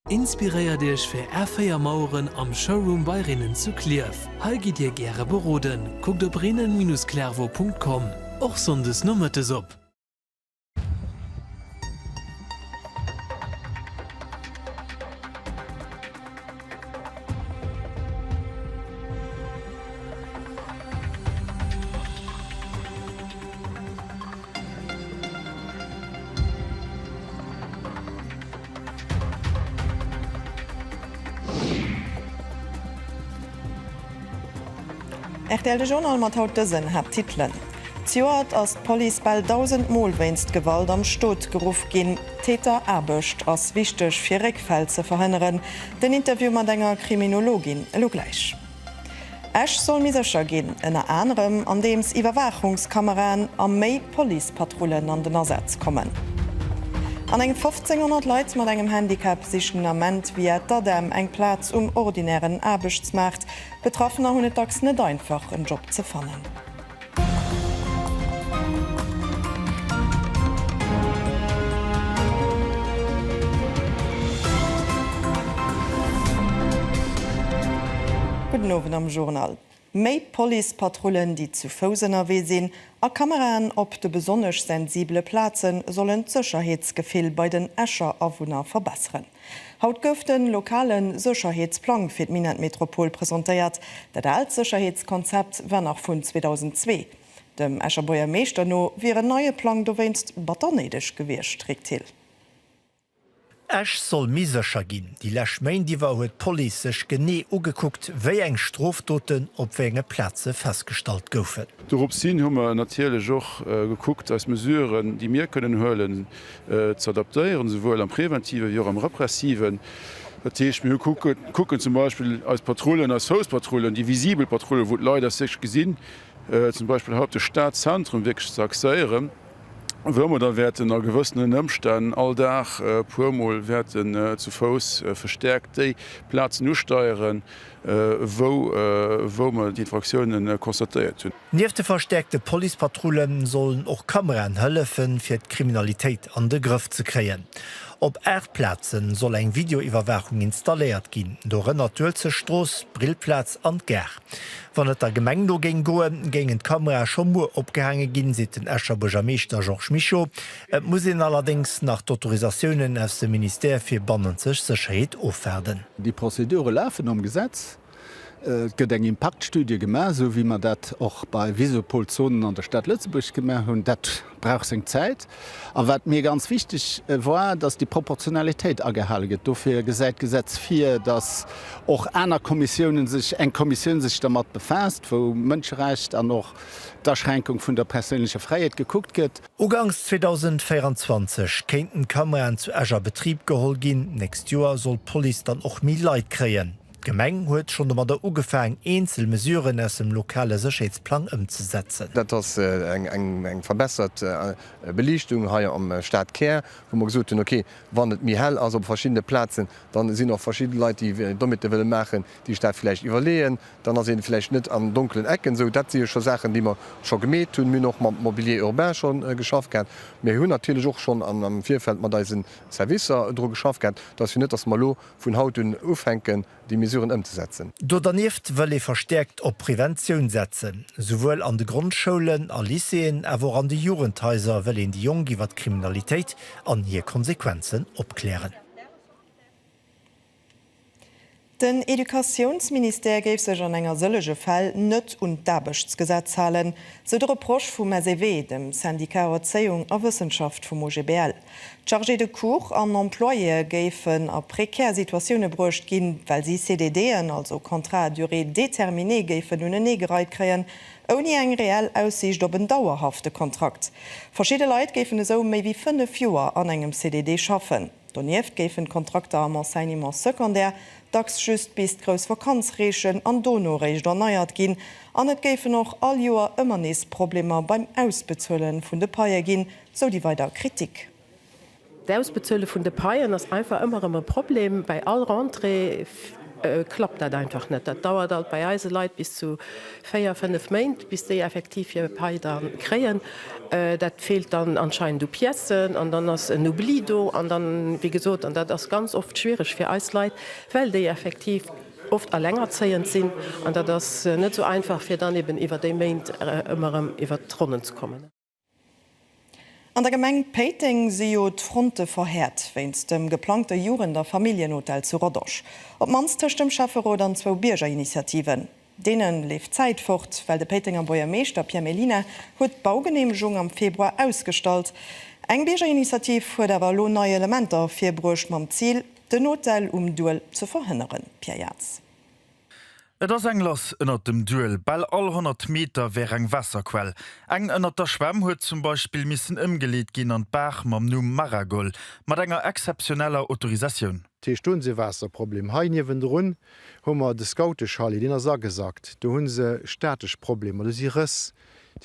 Inspiréiert Iech fir Är 4 Maueren am Showroom bei Rinnen zu Klierf. Hei gitt Dir gäre beroden. Kuckt op rinnen-clervaux.com. Och Sonndes nomëttes op. Rtl De Journal mat haut dësen Haapttitelen, Zejoert ass d'Police bal 1.000 Mol wéinst Gewalt am Stot geruff ginn. Täteraarbecht ass wichteg fir Réckfäll ze verhënneren. Den Interview mat enger Kriminologin elo gläich. Esch soll méi sécher ginn, ënner anerem andeems Iwwerwaachungskameraen a méi Policepatrullen an den Asaz kommen. An eng 1.500 Leit mat engem Handicap sichen den Ament via d'ADEM eng Plaz um ordinären Aarbechtsmaart. Betraffener hunn et dacks net einfach, en Job ze fannen. Gudden Owend am Journal. Méi Policepatrullen, déi zu Fouss ënnerwee sinn, a Kameraen op de besonnesch sensibele Plaze sollen d'Sécherheetsgefill bei den Escher Awunner verbesseren. Haut gouf de lokale Sécherheetsplang fir d'Minettmetropol presentéiert. Dat aalt Sécherheetskonzept war nach vun 2002. Dem Escher Buergermeeschter no wier en neie Plang dowéinst batter néideg gewiescht. Rick Thill. Esch soll méi sécher ginn. Déi lescht Méint iwwer huet d'Police sech genee ugekuckt, wéi eng Strofdoten op wéi enge Plaze festgestallt goufen. Dorops hin hu mer natierlech och gekuckt, eis Mesuren, déi mir kënnen huelen, ze adaptéieren, souwuel am Preventive wéi och am Repressiven. Dat heescht, mir hu kucken zum Beispill eis Patrullen, eis Fousspatrullen, déi visibel Patrullen, wou d'Leit eis wierklech gesinn, zum Beispill hei op de Stadzentrum wierklech ze axéieren, wou mer da wäerten a gewëssenen Ëmstänn all Dag e puermol wäerten zu Fouss verstäerkt déi Plazen usteieren, wou wou mer déi Infraktiounen constatéiert hunn. Nieft de verstäerkte Policepatrulle sollen och Kameraen hëllefen, fir d'Kriminalitéit an de Grëff ze kréien. Op 8 Plaze soll eng Videoiwwerwaachung installéiert ginn, dorënner d'Uelzechtstrooss, d'Brillplaz an d'Gare. Wann et der Gemeng no géing goen, géingen d'Kamerae scho muer opgehaange ginn, seet den Escher Buergermeeschter Georges Mischo. Et muss een allerdéngs nach d'Autorisatiounen aus dem Ministère fir bannenzeg Sécherheet ofwaarden. Déi Prozedure lafen nom Gesetz. Et gëtt eng Impaktstudie gemaach, esou wéi mer dat och bei Visupol-Zonen an der Stad Lëtzebuerg gemaach hunn. Dat brauch seng Zäit. A wat mir ganz wichteg war, dass déi Proportionalitéit agehale gëtt. Dofir gesäit d'Gesetz vir, dass och aner Kommissiounen sech, eng Kommissioun sech dermat befaasst, wou Mënscherecht an och d'Aschränkung vun der perséinlecher Fräiheet gekuckt gëtt. Uganks 2024 kéinten d'Kameraen zu Esch a Betrib geholl ginn. D'nächst Joer soll d'Police dann och méi Leit kréien. D'Gemeng huet schonn domadder ugefaang, eenzel Mesuren aus dem lokale Sécherheetsplang ëmzesetzen. Dat ass eng verbessert Beliichtung hei am Stadkär, wou mer gesot hunn, okay, wann et méi hell ass op verschiddene Plazen, da sinn och verschidde Leit, déi Dommete wëlle maachen, déi sech dat vläicht iwwerleeën. Dann ass ee vläicht net an donkelen Ecken. Esou, dat si jo scho Saachen, déi mer scho gemeet hunn. Mir hunn och mam Mobilier urbain scho geschafft gehat. Mir hunn natierlech och schonn am Virfeld mat eise Servicer dru geschafft gehat. Et ass jo net, datt mer elo vun haut un ufänken, déi Mesuren ëmzesetzen. Do dernieft wëll ee verstäerkt op Preventioun setzen. Souwuel an de Grondschoulen a Lycéeën, awer och an de Jugendhaiser wëll een déi Jonk iwwer d'Kriminalitéit an hir Konsequenzen opklären. Den Educatiounsministère géif sech an enger sëllege Fäll net un d'Aarbechtsgesetz halen, sou de Reproche vum SEW, dem Syndicat Erzéiung a Wëssenschaft vum OGBL. D'Chargés de cours an Employéë géifen a prekär Situatioune bruecht ginn, well si CDDen, also Contrats à durée déterminée, géifen uneneegereit kréien, ouni eng reell Aussiicht op en dauerhafte Kontrakt. Verschidde Leit géifen esou méi wéi 5 Joer an engem CDD schaffen. Donieft géifen d'Kontrakter am Enseignement secondaire dacks just bis d'grouss Vakanz reechen an dono réischt erneiert ginn. An et géifen och all Joer ëmmer nees Problemer beim Ausbezuele vun de Paie ginn, sou déi weider Kritik. D'Ausbezuele vun de Paien ass einfach ëmmer erëm e Problem bei all Rentrée. klappt dat einfach net. Dat dauert alt bei eise Leit bis zu 4, 5 Méint, bis déi effektiv hir Pai da kréien. Dat feelt dann anscheinend u Piècen an dann ass en Oubli do an dann, wéi gesot, an dat ass ganz oft schwiereg fir eis Leit, well déi effektiv oft alengerzéiend sinn an dat ass net esou einfach, fir dann eben iwwer déi Méint ëmmer erëm iwwer d'Ronnen ze kommen. An der Gemeng Péiteng si jo d'Fronte verhäert wéinst dem geplangte Jugend a Familljenhotel zu Rodange. Op d'mannst tëscht dem Schäfferot an zwou Biergerinitiativen. Deene leeft d'Zäit fort, well de Péitenger Buergermeeschter Pierre Mellina huet d'Baugeneemegung am Februar ausgestallt. Eng Biergerinitiativ huet awer elo nei Elementer virbruecht mam Zil, den Hotel um Duel ze verhënneren. Pierre Jaats. Et ass eng lass ënnert dem Duel, bal all 100 Meter wär eng Waasserquell. Eng ënnert der Schwämm huet zum Beispill missen ëmgeleet ginn an d'Baach mam Numm Maragol, mat enger exzeptioneller Autorisatioun. Dat heescht, do hu se e Waasserproblem. Hei niewendrun hu mer de Scoutechalet, deen ass agesackt. Do hu se statesch Problemer, do si Rëss.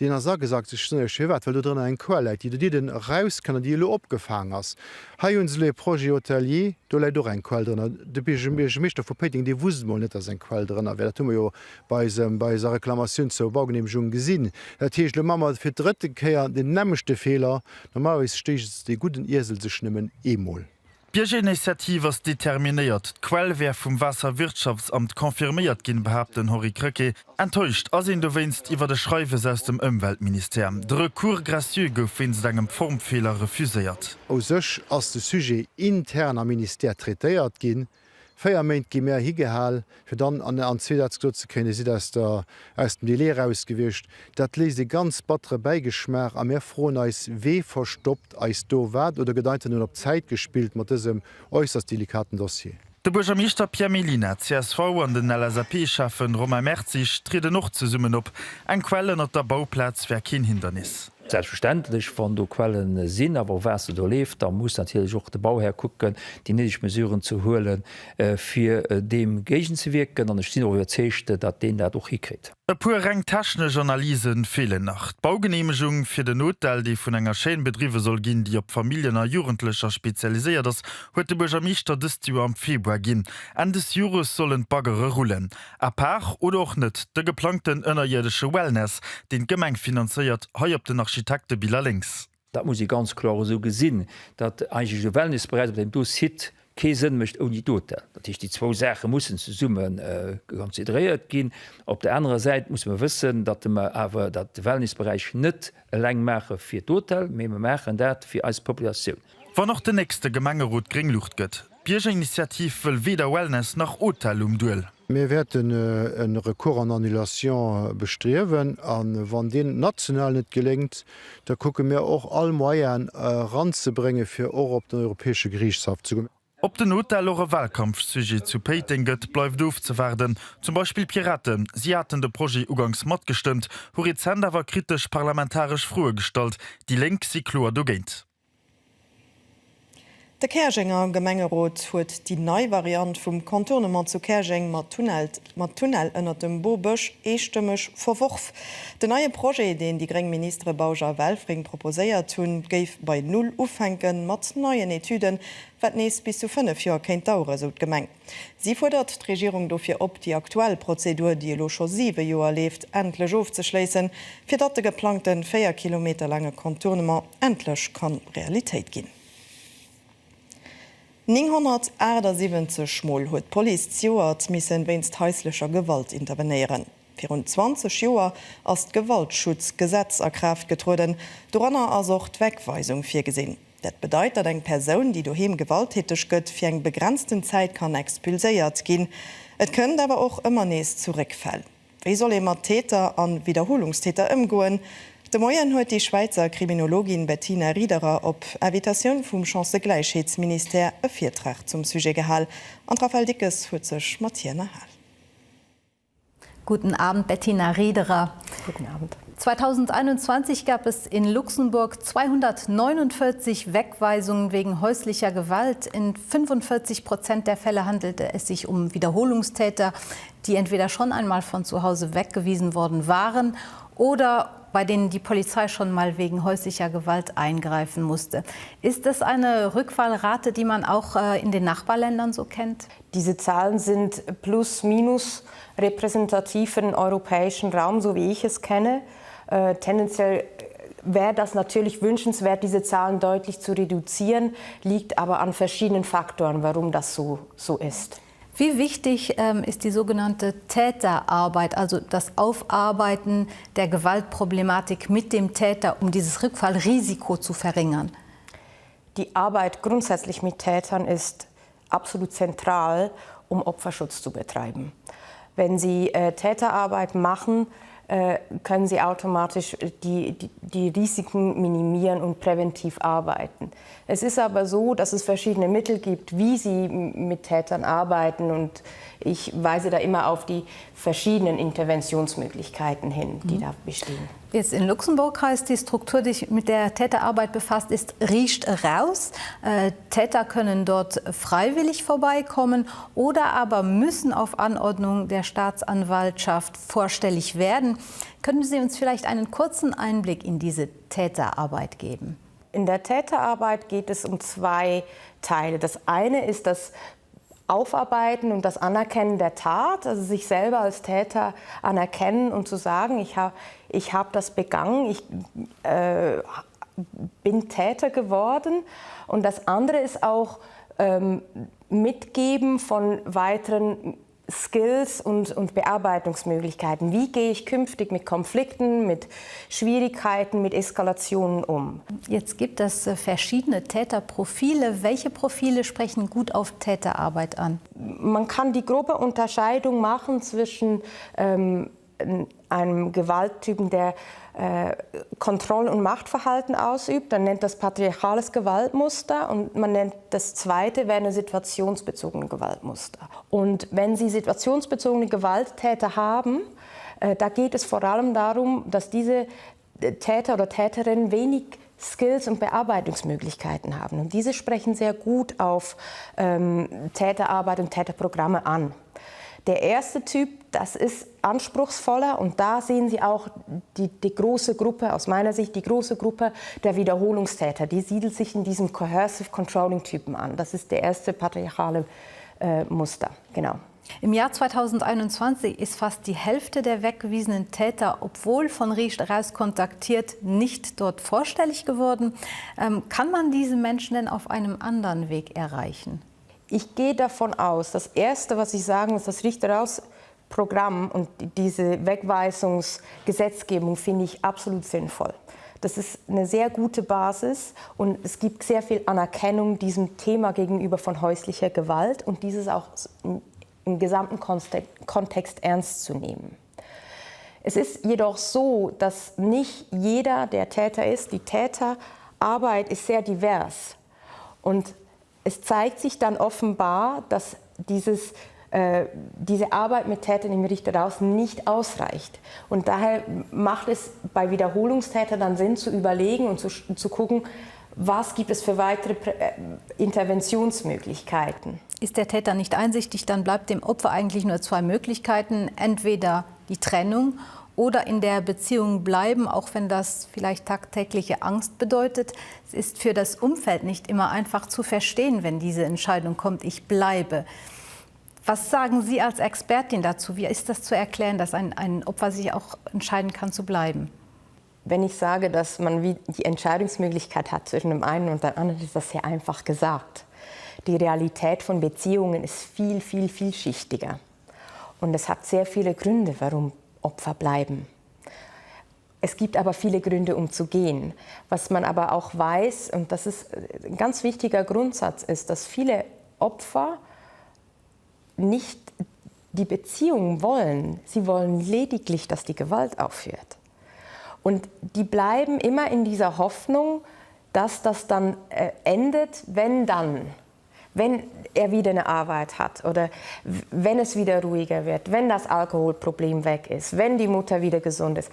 Deen ass agesackt, ech soen Iech firwat, well do drënner eng Quell läit, déi do didden erauskënnt an déi elo opgefaang ass. Hei hu se elo e Projet hôtelier, do läit och eng Quell drënner. De Buergermeeschter vu Péiteng, dee wusst emol net, dass eng Quell drënner wär. Dat hu mer jo bei eisem, bei eiser Reklamatioun zur Baugenehmegung gesinn. Dat heescht, elo maache mer fir d'drëtte Kéier deen nämmlechte Feeler. Normalerweis stéisst dee gudden Iesel sech nëmmen eemol. D'Biergerinitiativ ass determinéiert. D'Quell wär vum Waasserwirtschaftsamt confirméiert ginn, behaapt den Henri Krecké. Enttäuscht ass een dowéinst iwwert e Schreiwes aus dem Ëmweltministère. De Recours gracieux gouf wéinst engem Formfeeler refuséiert. U sech ass de Sujet intern am Ministère traitéiert ginn. 4 Méint gi mär higehal, fir dann an zwee Sätz gesot ze kréien, Dir sidd aus der, aus dem Délai eraus gewiescht. Dat léisst e ganz battere Bäigeschmaach a mär froen eis, Wee verstoppt eis do wat oder gëtt einfach nëmmen op Zäit gespillt mat dësem äusserst delikaten Dossier? De Buergermeeschter Pierre Mellina, csv, an den LSAP-Schäffen Romain Mertzig trieden och zesummen op. Eng Quell ënnert der Bauplaz wär keen Hindernis. Selbstverständlech, wann do Quellen sinn a wa Waasser do leeft, da muss natierlech och de Bauhär kucken, déi néideg Mesuren ze huelen, fir deem géigenzewierken. An ech sinn och iwwerzeegt, datt deen dat och hikritt. E puer reng technesch Analyse feelen nach. D'Baugeneemegung fir den Hotel, dee vun enger Chaîne bedriwwe soll ginn, déi op Familljen a Jugendlecher spezialiséiert ass, huet de Buergermeeschter dëst Joer am Februar ginn. Enn des Jores sollen d'Baggere rullen. À part, oder och net, de geplangten ënnerierdesche Wellness, deen d'Gemeng finanzéiert, hei op den Architektebiller lénks. Dat muss ee ganz kloer esou gesinn, datt eigentlech e Wellnessberäich op deem do Site kee Sënn mécht ouni d'Hotel. Dat heescht, déi zwou Saache mussen zesumme consideréiert ginn. Op der anerer Säit musse mer wëssen, datt mer awer dat de Wellnessberäich net eleng maache fir d'Hotel, mee mer maachen dat fir eis Populatioun. Wann och den nächste Gemengerot gréng Luucht gëtt. D'Biergerinitiativ wëll weder Wellness nach Hotel um Duel. Mir wäerten e Recours en annulation bestriewen a wann deen national net geléngt, da kucke mir och all Moyen eranzebréngen, fir och op den Europäesche Geriichtshaff ze goen. Ob den Hotel och e Wahlkampfsujet zu Péiteng gëtt, bleift ofzewaarden. Zum Beispill d'Piraten, si haten de Projet uganks matgestëmmt, hu rezent awer kritesch parlamentaresch Froe gestallt. Déi Lénk si kloer dogéint. De Käerjenger Gemengerot huet déi nei Variant vum Contournement zu Käerjeng mat Tunnel ënnert dem Bobësch eestëmmeg verworf. Den neie Projet, deen déi gréng Ministere Bausch a Welfring proposéiert hunn, géif bei Null ufänken, mat neien Etüden, wat nees bis zu 5 Joer kéint dauere, sou d'Gemeng. Si fuerdert d'Regierung dofir op, déi aktuell Prozedur, déi elo scho siwe Joer leeft, endlech ofzeschléissen, fir datt de geplangte 4 Kilometer laange Contournement endlech kann Realitéit ginn. 978 Mol huet d'Police zejoert missen wéinst haislecher Gewalt intervenéieren. Virun 20 Joer ass d'Gewaltschutzgesetz a Kraaft getrueden. Doranner ass och d'Wegweisung virgesinn. Dat bedeit, datt eng Persoun, déi doheem gewalttäteg gëtt, fir eng begrenzten Zäit kann expulséiert ginn. Et kënnt awer och ëmmer nees zu Réckfäll. Wéi soll ee mat Täter a Widderholungstäter ëmgoen? De Moien huet déi Schwäizer Kriminologin Bettina Riederer op Invitatioun vum Chancëgläichheetsministère e Virtrag zum Sujet gehal an d'Raphaëlle Dickes huet sech mat hir ënnerhal. Guten Abend, Bettina Riederer. Guten Abend. 2021 gab es in Luxemburg 249 Wegweisungen wegen häuslicher Gewalt. In 45 Prozent der Fälle handelte es sich um Wiederholungstäter, die entweder schon einmal von zu Hause weggewiesen worden waren oder. bei denen die Polizei schon mal wegen häuslicher Gewalt eingreifen musste. Ist das eine Rückfallrate, die man auch äh, in den Nachbarländern so kennt? Diese Zahlen sind plus minus repräsentativ für den europäischen Raum, so wie ich es kenne. Äh, tendenziell wäre das natürlich wünschenswert, diese Zahlen deutlich zu reduzieren, liegt aber an verschiedenen Faktoren, warum das so, so ist. Wie wichtig ähm, ist die sogenannte Täterarbeit, also das Aufarbeiten der Gewaltproblematik mit dem Täter, um dieses Rückfallrisiko zu verringern? Die Arbeit grundsätzlich mit Tätern ist absolut zentral, um Opferschutz zu betreiben. Wenn Sie äh, Täterarbeit machen, äh, können Sie automatisch die, die, die Risiken minimieren und präventiv arbeiten. Es ist aber so, dass es verschiedene Mittel gibt, wie Sie mit Tätern arbeiten und ich weise da immer auf die verschiedenen Interventionsmöglichkeiten hin, die mhm. da bestehen. Jetzt in Luxemburg heißt die Struktur, die sich mit der Täterarbeit befasst ist, riecht raus. Äh, Täter können dort freiwillig vorbeikommen oder aber müssen auf Anordnung der Staatsanwaltschaft vorstellig werden. Können Sie uns vielleicht einen kurzen Einblick in diese Täterarbeit geben? In der Täterarbeit geht es um zwei Teile. Das eine ist das Aufarbeiten und das Anerkennen der Tat, also sich selber als Täter anerkennen und zu sagen, ich habe ich hab das begangen, ich äh, bin Täter geworden. Und das andere ist auch ähm, Mitgeben von weiteren Skills und, und Bearbeitungsmöglichkeiten. Wie gehe ich künftig mit Konflikten, mit Schwierigkeiten, mit Eskalationen um? Jetzt gibt es äh, verschiedene Täterprofile. Welche Profile sprechen gut auf Täterarbeit an? Man kann die grobe Unterscheidung machen zwischen ähm, einem Gewalttypen, der äh, Kontroll- und Machtverhalten ausübt. Dann nennt das patriarchales Gewaltmuster und man nennt das zweite wäre eine situationsbezogene Gewaltmuster. Und wenn Sie situationsbezogene Gewalttäter haben, äh, da geht es vor allem darum, dass diese äh, Täter oder Täterinnen wenig Skills und Bearbeitungsmöglichkeiten haben. Und diese sprechen sehr gut auf ähm, Täterarbeit und Täterprogramme an. Der erste Typ, das ist anspruchsvoller und da sehen Sie auch die, die große Gruppe, aus meiner Sicht die große Gruppe der Wiederholungstäter. Die siedelt sich in diesem Coercive Controlling Typen an. Das ist der erste patriarchale äh, Muster. Genau. Im Jahr 2021 ist fast die Hälfte der weggewiesenen Täter, obwohl von Riesch Reis kontaktiert, nicht dort vorstellig geworden. Ähm, kann man diese Menschen denn auf einem anderen Weg erreichen? Ich gehe davon aus, das Erste, was ich sagen muss, das Richter raus Programm und diese Wegweisungsgesetzgebung finde ich absolut sinnvoll. Das ist eine sehr gute Basis und es gibt sehr viel Anerkennung diesem Thema gegenüber von häuslicher Gewalt und dieses auch im gesamten Kontext ernst zu nehmen. Es ist jedoch so, dass nicht jeder der Täter ist. Die Täterarbeit ist sehr divers. Und es zeigt sich dann offenbar, dass dieses, äh, diese Arbeit mit Tätern im Richter draußen nicht ausreicht. Und daher macht es bei Wiederholungstätern dann Sinn zu überlegen und zu, zu gucken, was gibt es für weitere äh, Interventionsmöglichkeiten. Ist der Täter nicht einsichtig, dann bleibt dem Opfer eigentlich nur zwei Möglichkeiten: entweder die Trennung oder in der Beziehung bleiben, auch wenn das vielleicht tagtägliche Angst bedeutet. Es ist für das Umfeld nicht immer einfach zu verstehen, wenn diese Entscheidung kommt, ich bleibe. Was sagen Sie als Expertin dazu? Wie ist das zu erklären, dass ein, ein Opfer sich auch entscheiden kann zu bleiben? Wenn ich sage, dass man wie die Entscheidungsmöglichkeit hat zwischen dem einen und dem anderen, ist das sehr einfach gesagt. Die Realität von Beziehungen ist viel, viel, vielschichtiger. Und es hat sehr viele Gründe, warum Opfer bleiben. Es gibt aber viele Gründe, um zu gehen. Was man aber auch weiß, und das ist ein ganz wichtiger Grundsatz, ist, dass viele Opfer nicht die Beziehung wollen. Sie wollen lediglich, dass die Gewalt aufhört. Und die bleiben immer in dieser Hoffnung, dass das dann äh, endet, wenn dann wenn er wieder eine Arbeit hat oder wenn es wieder ruhiger wird, wenn das Alkoholproblem weg ist, wenn die Mutter wieder gesund ist.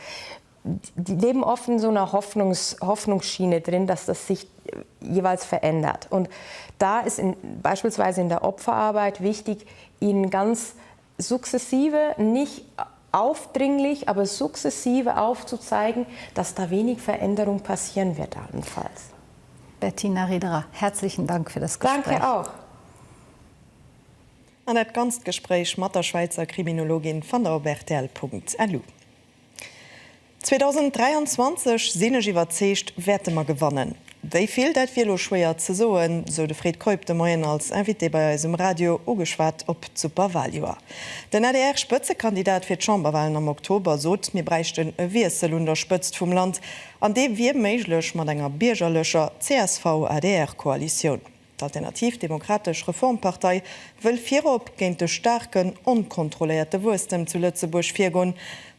Die leben oft in so einer Hoffnungs Hoffnungsschiene drin, dass das sich äh, jeweils verändert. Und da ist in, beispielsweise in der Opferarbeit wichtig, ihnen ganz sukzessive, nicht aufdringlich, aber sukzessive aufzuzeigen, dass da wenig Veränderung passieren wird allenfalls. Bettina Riederer, herzlichen Dank für das Gespräch. Danke auch. An dat ganzt Gespréich mat der Schwäizer Kriminologin fannt der op rtl.lu. 2023, sinn ech iwwerzeegt, wäerte mer gewannen. Wéi vill, dat wier elo schwéier ze soen, sou de Fred Keup de Moien als Invité bei eis um Radio, ugeschwat op d'Superwaljoer. Den ADR-Spëtzekandidat fir d'Chamberwalen am Oktober sot, mir bräichten e Wiessel un der Spëtzt vum Land, an dee wier méiglech mat enger biergerlecher CSV-ADR-Koalitioun. D'Alternativ Demokratesch Reformpartei wëll virop géint de staarken, onkontrolléierte Wuesstem zu Lëtzebuerg virgoen.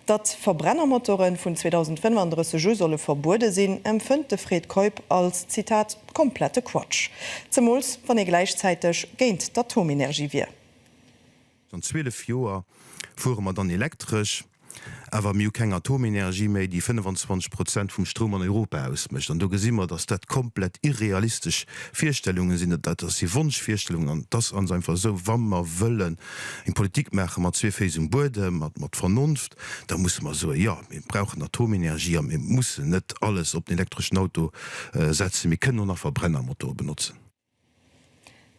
Datt Verbrennermotore vun 2035 u solle verbuede sinn, empfënnt de Fred Keup als, Zitat, komplette Quatsch. Zemools wann ee gläichzäiteg géint d'Atomenergie wier. An 12 Joer fuere mer dann elektresch, awer mir hu keng Atomenergie méi, déi 25 Prozent vum Stroum an Europa ausmécht. An do gesi mer, datt dat komplett irrealistesch Virstellunge sinn. Dat si Wonschvirstellungen an et ass ganz einfach esou, wa mer wëllen eng Politik maache mat zwee Féiss um Buedem, mat Vernonft, da musse mer soen, jo, mir brauchen Atomenergie a mir mussen net alles op den elektreschen Auto setzen, mir kënnen och nach Verbrennermotore benotzen.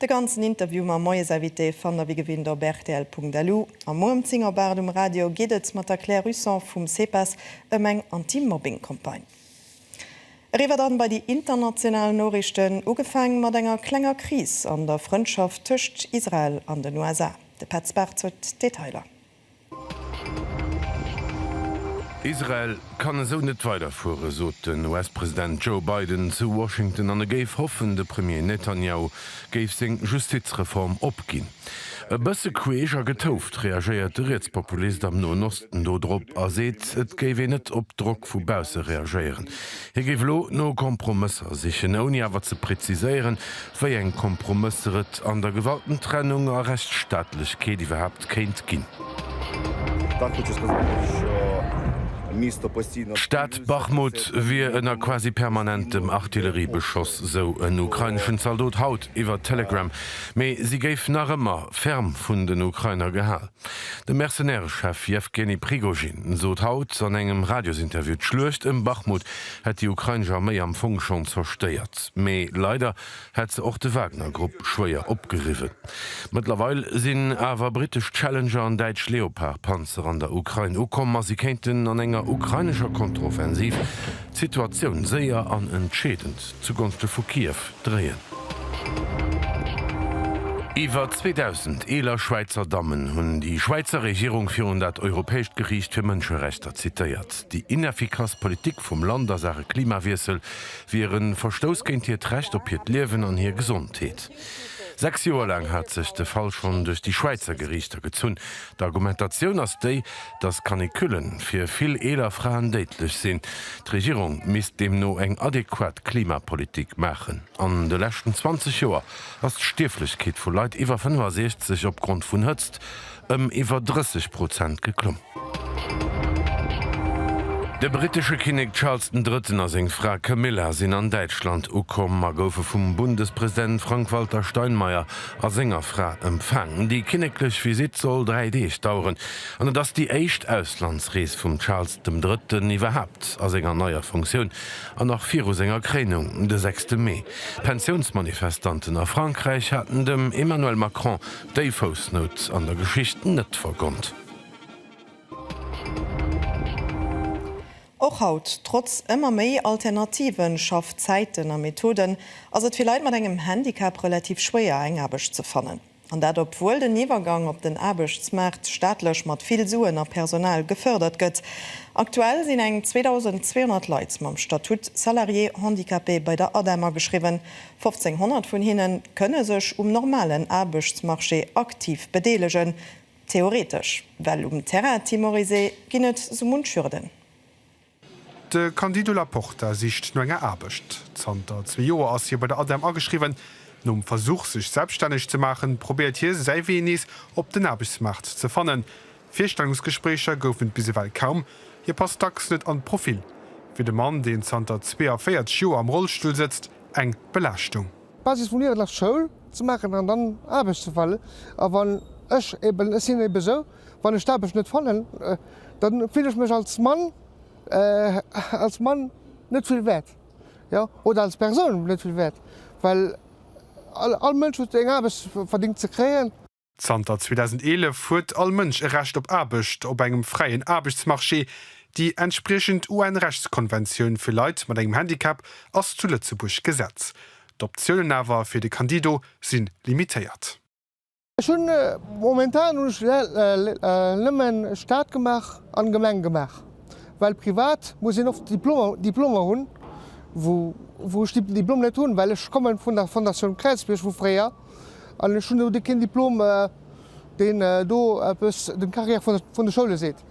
De ganzen Interview mam Moiesinvité fannt der wéi gewinnt op rtl.lu. A muer um 10 op 8 um Radio geet et mat der Claire Husson vum CEPAS ëm eng Anti-Mobbing-Campagne. Eriwwer dann bei déi international Noriichten, ugefaang mat enger klenger Kris an der Frëndschaft tëscht Israel an den USA. De Petz Bartz huet d'Detailer. Israel kann esou net weiderfueren, sot den US-President Joe Biden zu Washington an e géif hoffen, de Premier Netanjahu géif seng Justizreform opginn. E bësse queesch a getouft reagéiert de Rietspopulist am Noen Osten do drop a seet, et géif een net op Drock vu bausse reagéieren. Hie géif elo no Kompromësser sichen, ouni awer ze preziséieren, wéi eng Kompromësser et an der Gewaltentrennung a Rechtsstaatlechkeet iwwerhaapt kéint ginn. D'Stad Bachmut wier ënner quasi permanentem Artilleriebeschoss, sou en ukraineschen Zaldot haut iwwer Telegram, mee si géif nach ëmmer ferm vun den Ukrainer gehal. De Mercenairechef Jewgeni Prigojin sot haut an engem Radiosinterview, d'Schluecht ëm Bachmut hätt déi ukrainesch Arméi am Fong schonn zerstéiert, mee leider hätt se och de Wagner-Grupp schwéier opgeriwwen. Mëttlerweil sinn awer brittesch Challenger an däitsch Leopard-Panzer an der Ukrain ukomm a si kéinten an enger ukrainescher Konteroffensiv d'Situatioun séier an entscheedend zugonschte vu Kiew dréien. Iwwer 2.000 eeler Schwäizer Dammen hunn déi Schwäizer Regierung virun dat Europäescht Geriicht fir Mënscherechter zitéiert. Déi ineffikass Politik vum Land a Saache Klimawiessel wier e Verstouss géint hiert Recht op hiert Liewen an hir Gesondheet. 6 Joer laang hat sech de Fall schonn duerch déi Schwäizer Geriichter gezunn. D'Argumentatioun ass déi, datt Canicule fir vill eeler Fraen déidlech sinn. D'Regierung misst deemno eng adequat Klimapolitik maachen. An de leschten 20 Joer ass d'Stierflechkeet vu Leit iwwer 65 opgrond vun Hëtzt ëm iwwer 30 Prozent geklomm. De brittesche Kinnek Charles den Drëtten a seng Fra Camilla sinn an Däitschland ukomm a goufe vum Bundespresident Frank-Walter Steinmeier a senger Fra empfaang. Déi kinneklech Visitt soll 3 Deeg daueren an et ass déi éischt Auslandsrees vum Charles dem Drëtten iwwerhaapt a senger neier Funktioun an nach viru senger Kréinung de sechste Mee. D'Pensiounsmanifestanten a Frankräich haten dem Emmanuel Macron déi Foussnout an der Geschicht net vergonnt. Och haut, trotz ëmmer méi alternativen Schaffzäiten a Methoden, ass et fir Leit mat engem Handicap relativ schwéier, eng Aarbecht ze fannen. An dat obwuel den Iwwergang op den Aarbechtsmaart staatlech mat vill Suen a Personal gefërdert gëtt. Aktuell sinn eng 2.200 Leit mam Statut Salarié handicapé bei der ADEM ageschriwwen. 1.500 vun hinne kënne sech um normalen Aarbechtsmarché aktiv bedeelegen. Theoretesch, well um Terrain timorisé ginn et sou munch Hürden. De Candido Laporta sicht no enger Aarbecht. Zanter zwee Joer ass hie bei der ADEM ageschriwwen. Nom Versuch, sech selbststänneg ze maachen, probéiert hie säi Wee nees op den Aarbechtsmaart ze fannen. Virstellungsgespréicher goufen et bis ewell kaum. Hie passt dacks net an d'Profil. Fir de Mann, deen zanter 42 Joer am Rollstull sëtzt, eng Belaaschtung. D'Basis vum Liewen ass d'Schoul. ze maachen an dann Aarbecht ze fannen. A wann ech eben, ech sinn eben esou, wann ech d'Aarbecht net fannen, da fillen ech mech als Mann, als Mann net vill wäert, jo, oder als Persoun net vill wäert, well all Mënsch huet eng Aarbecht verdingt ze kréien. Zanter 2011 huet all Mënsch e Recht op Aarbecht op engem fräien Aarbechtsmarché. Déi entspriechend UN-Rechtskonventioun fir Leit mat engem Handicap ass zu Lëtzebuerg Gesetz. D'Optiounen awer fir de Candido si limitéiert. Ech hunn momentan hunn ech nëmmen Staat gemaach an Gemeng gemaach, well privat muss een oft Diplomer hunn, wou ech déi Diplom net hunn, well ech kommen vun der Fondatioun Kräizbierg vu fréier. An ech hunn do keen Diplom, deen do eppes dem Carrière vun de Schoule seet.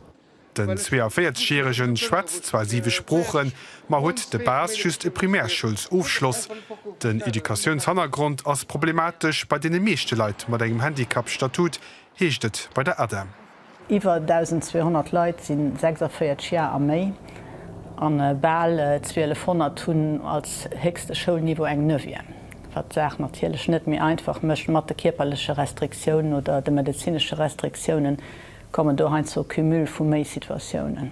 Den 42 Järegen schwätzt zwar siwe Sproochen, ma huet de base just e Primärschoulsofschloss. Den Educatiounshannergrond ass problematesch bei deene meeschte Leit mat engem Handicap-Statut, heescht et bei der ADEM. Iwwer 1.200 Leit si 46 Jar a méi a bal 1.200 hunn als héchste Schoulniveau eng Neuvième, wat d'Saach natierlech net méi einfach mécht. Mat de kierperleche Restriktiounen oder de medezinesche Restriktiounen kommen do heiansdo Cumul vu méi Situatiounen.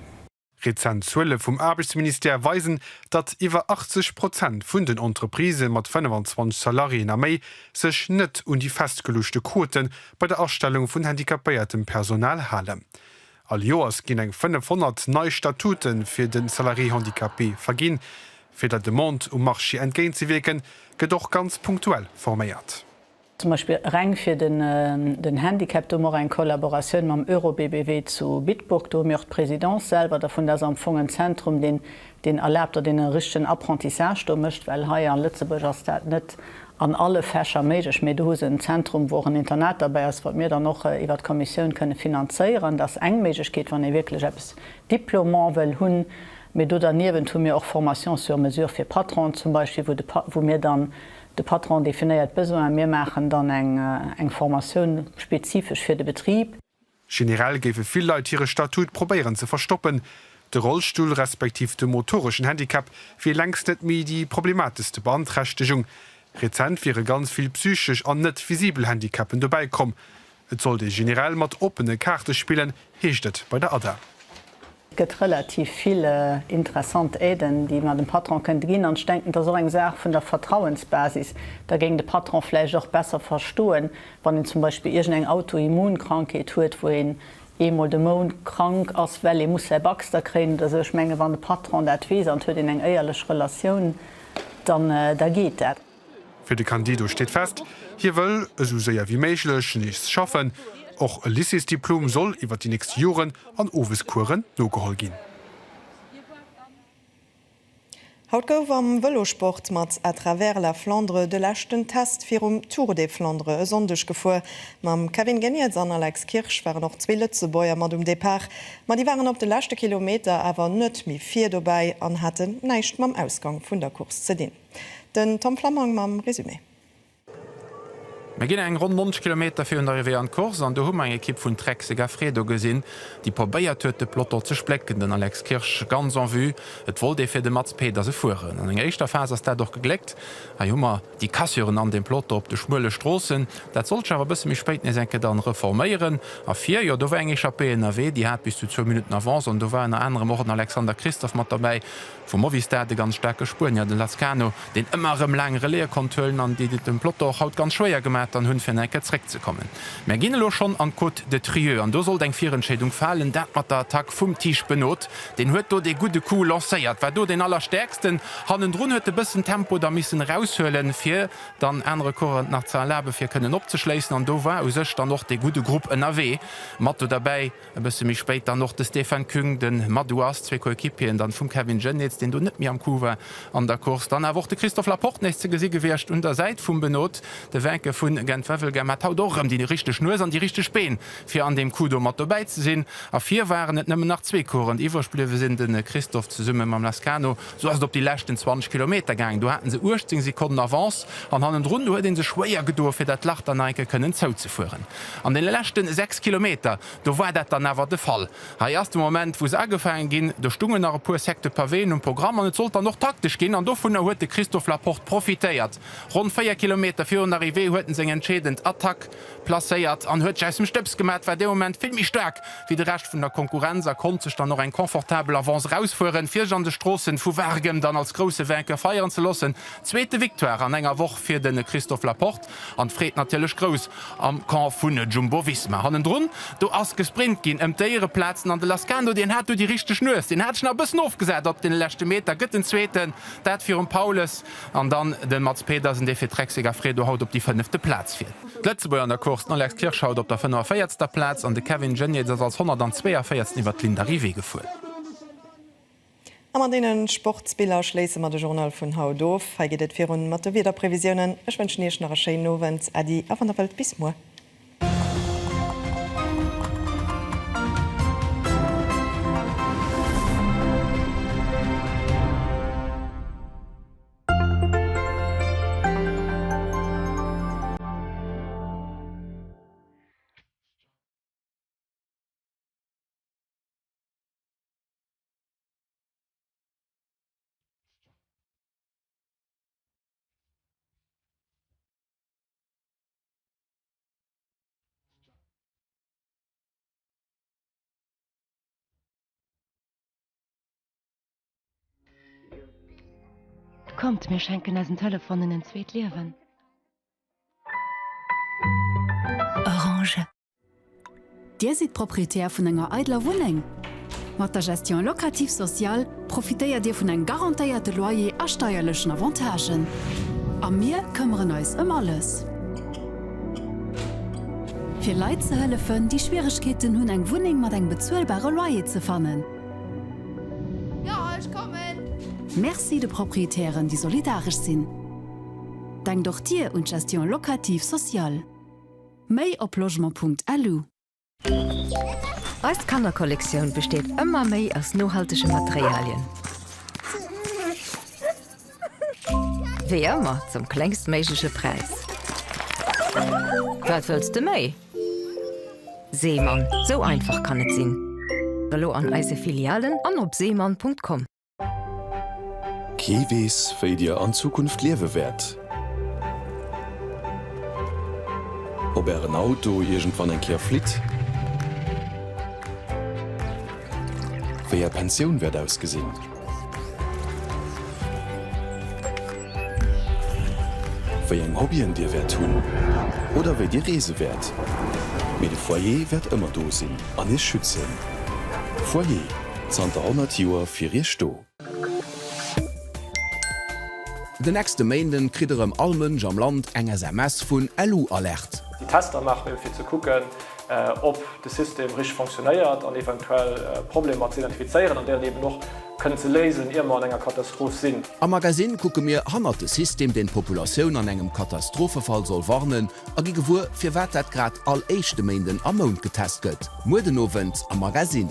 Rezent Zuele vum Aarbechtsministère weisen, datt iwwer 80 Prozent vun den Entreprisë mat 25 Salariéen a méi sech net un déi festgeluechte Quote bei der Astellung vun handicapéiertem Personal halen. All Joers ginn eng 500 nei Statute fir de Salarié handicapé verginn. Fir der Demande um Marché entgéintzewierken, gëtt och ganz punktuell forméiert. Zum Beispill reng fir den Handicap, do hu mer och eng Kollaboratioun mam EuroBBW zu Bitburg, do hu mir och d'Présidence selwer dervun. Dat ass am Fong en Zentrum, deen deen erlaabt, datt een e richtegen Apprentissage do mécht, well hei a Lëtzebuerg ass dat net an alle Fächer méiglech. Mee do hu se en Zentrum, wou och en Internat derbäi ass, wat mir dann och iwwert d'Kommissioun kënne finanzéieren. Dat ass eng Méiglechkeet, wann ee wierklech eppes diplômant wëll hunn. Mee do derniewent hu mir och Formations sur mesure fir Patronen zum Beispill, wou de, wou mir dann De Patron definéiert d'Besoinen, mir maachen dann eng Formatioun spezifesch fir de Betrib. Generell géife vill Leit hire Statut probéieren ze verstoppen. De Rollstull respektiv de motoreschen Handicap wier längst net méi déi problematechste Beanträchtegung. Rezent wiere ganz vill psychesch an net visibel Handicappen dobäi komm. Et sollt ee generell mat oppene Kaarte spillen, heescht et bei der ADA. Et gëtt relativ vill interessant Aiden, déi mer dem Patron kënnte ginn. An ech denken, et ass och eng Saach vun der Vertrauensbasis. Da géing de Patron vläicht och besser verstoen, wann een zum Beispill iergendeng Autoimmunkrankheet huet, wou een eemol de Mount krank ass, well ee muss säi Baxter kréien oder esou. Ech mengen, wann de Patron dat weess an et huet een eng éierlech Relatioun, dann da geet dat. Fir de Candido steet fest, hie wëll esou séier wéi méiglech nees schaffen. Och e Lycéesdiplom soll iwwer déi nächst Joren an Owescoursen nogeholl ginn. Haut gouf am Vëlosport mat À travers la Flandre de leschten Test virum Tour des Flandres e Sonndeg gefuer. Mam Kevin Geniets an Alex Kirsch waren och zwee Lëtzebuerger mat um Depart, ma déi waren op de leschte Kilometer awer net méi vir dobäi an haten näischt mam Ausgang vun der Course ze dinn. Den Tom Flammang mam Resumé. Mir ginn eng ronn 90 Kilometer virun der Arrivée an d'Course an do hu mer eng Ekipp vun Trek Segafredo gesinn, déi probéiert huet de Peloton ze splécken. Den Alex Kirsch ganz en vue, et wollt ee fir de Mats Pedersen fueren. An enger éischter Phas ass dat och gegléckt. Hei hu mer déi Cassuren an dem Peloton op de schmuele Stroossen. Dat sollt sech awer e bësse méi spéit nees eng Kéier dann reforméieren. A vir, jo do war eng Echappée ënnerwee, déi hat bis zu zwou Minutten Avance an do war ënner anerem och en Alexander Kristoff mat derbäi. Vu Movistar de ganz staarke Spuenier, de Lazcano, deen ëmmer erëm laang Relaie konnt huelen an déi et dem Peloton och haut ganz schwéier gemaat dann hunn, fir nach eng Kéier zréckzekommen. Mär ginn elo schonn an d'Côte de Trieux an do sollt eng Virentscheedung falen, dat mat der Attack vum Tiesj Benoot. Deen huet do dee gudde Coup lancéiert, war do deen Allerstäerksten. Hannendrun huet e bëssen Tempo da missen eraushuelen, fir dann anere Coureuren et nach ze erlaben, fir kënnen opzeschléissen an do war u sech dann och dee gudde Grupp ënnerwee mat do derbäi. E bësse méi spéit dann och de Stefan Küng, de Madouas, zwee Coéquipieren dann vum Kevin Geniets, deen do net méi am Coup war an der Course. Dann awer och de Christophe Laporte nees ze gesi gewiescht un der Säit vum Benoot, de Vainqueur vu. vun Gent-Wevelgem hat haut och erëm déi richteg Nues an déi richteg Been, fir an deem Coup do mat dobäi ze sinn. A vir waren et nëmmen nach zwee Coureuren, déi iwwreg bliwwe sinn, de Kristoff zesumme mam Lazkano. Sou ass et op déi leschten 20 Kilometer gaangen. Do haten se 18 Sekonnen Avance an hannendrun, do huet ee sech schwéier gedoe fir dat Lach dann nach eng Kéier kënnen zouzefueren. An deene leschten 6 Kilometer, do war dat dann awer de Fall. Hei ass de Moment, wou se agefaange ginn. Do stungen nach e puer Secte Pavéen um Programm an et sollt dann och taktesch ginn an dovunner huet de Christophe Laporte profitéiert. Ronn 4 Kilometer virun der Arrivée huet en seng entscheedend Attack placéiert an huet sech aus dem Stëbs gemaat, war dee Moment vill méi staark wéi de Rescht vun der Konkurrenz a konnt sech dann och eng confortabel Avance erausfueren, fir sech an de Stroossen vu Waregem dann als grousse Vainqueur feieren ze loossen. Zweete Victoire an enger Woch fir de Christophe Laporte an d'Freed natierlech grouss am Camp vun Jumbo-Visma. Hannendrun, do ass gesprint ginn ëm d'Éiereplazen an de Lascano, deen hat do déi richteg Nues, deen hat sech nach e bëssen ofgesat op deene leschte Meter, gëtt den Zweeten, dat virum Powless an dann de Mads Pedersen, dee fir Trek-Segafredo haut op déi fënnefte Plaz fiert. D'Lëtzebuerger an der Course, den Alex Kirsch haut op der 45. Plaz an de Kevin Geniets ass als 142. iwwer d'Linn d'Arrivée gefuer. A mat deene Sportsbiller schléisse mer de Journal vun haut of. Hei geet et virun mat de Wiederprevisiounen. Ech wënschen Iech nach e schéinen Owend. Äddi a wann der wëllt bis muer. Kommt, mir schenken eisen Telefonen en zweet Liewen. Orange. Dir sidd Proprietär vun enger eideler Wunneng? Mat der Gestion locative sociale profitéiert Dir vun engem garantéierte Loyer a steierlechen Avantagen. A mir këmmeren eis ëm alles. Fir Leit ze hëllefen, déi Schwieregkeeten hunn eng Wunneng mat engem bezuelbare Loyer ze fannen. Merci de Proprietären, déi solidaresch sinn. Denkt och Dir un d'Gestion locative sociale. Méi op logement.lu. Eis Kannerkollektioun besteet ëmmer méi aus nohaltege Materialien. Wéi ëmmer zum klengstméigleche Präis. Wat wëlls de méi? Seemann, sou einfach kann et sinn. Elo an eise Filialen an op seemann.com. Kee weess, wéi Dir an Zukunft liewe wäert. Ob Ären Auto iergendwann eng Kéier flitt. Wéi Är Pensioun wäert ausgesinn. Wéi eng Hobbyen Dir wäert hunn oder wéi Dir reese wäert. Mee de Foyer wäert ëmmer do sinn an Iech schützen. Foyer. Zanter 100 Joer fir Iech do. De nächste Méinden kritt erëm all Mënsch am Land eng SMS vun LU-Alert. Déi Tester maache mir fir ze kucken, ob de System richteg fonctionnéiert an eventuell Problemer ze identifizéieren an déi dann eben och kënnen ze léisen, ier mer an enger Katastroph sinn. Am Magasinn kucke mir hannert de System, deen d'Populatioun an engem Katastrophefall soll warnen, a gi gewuer, firwat dat grad all éischte Méinden am Mount getest gëtt. Muer den Owend am Magasinn.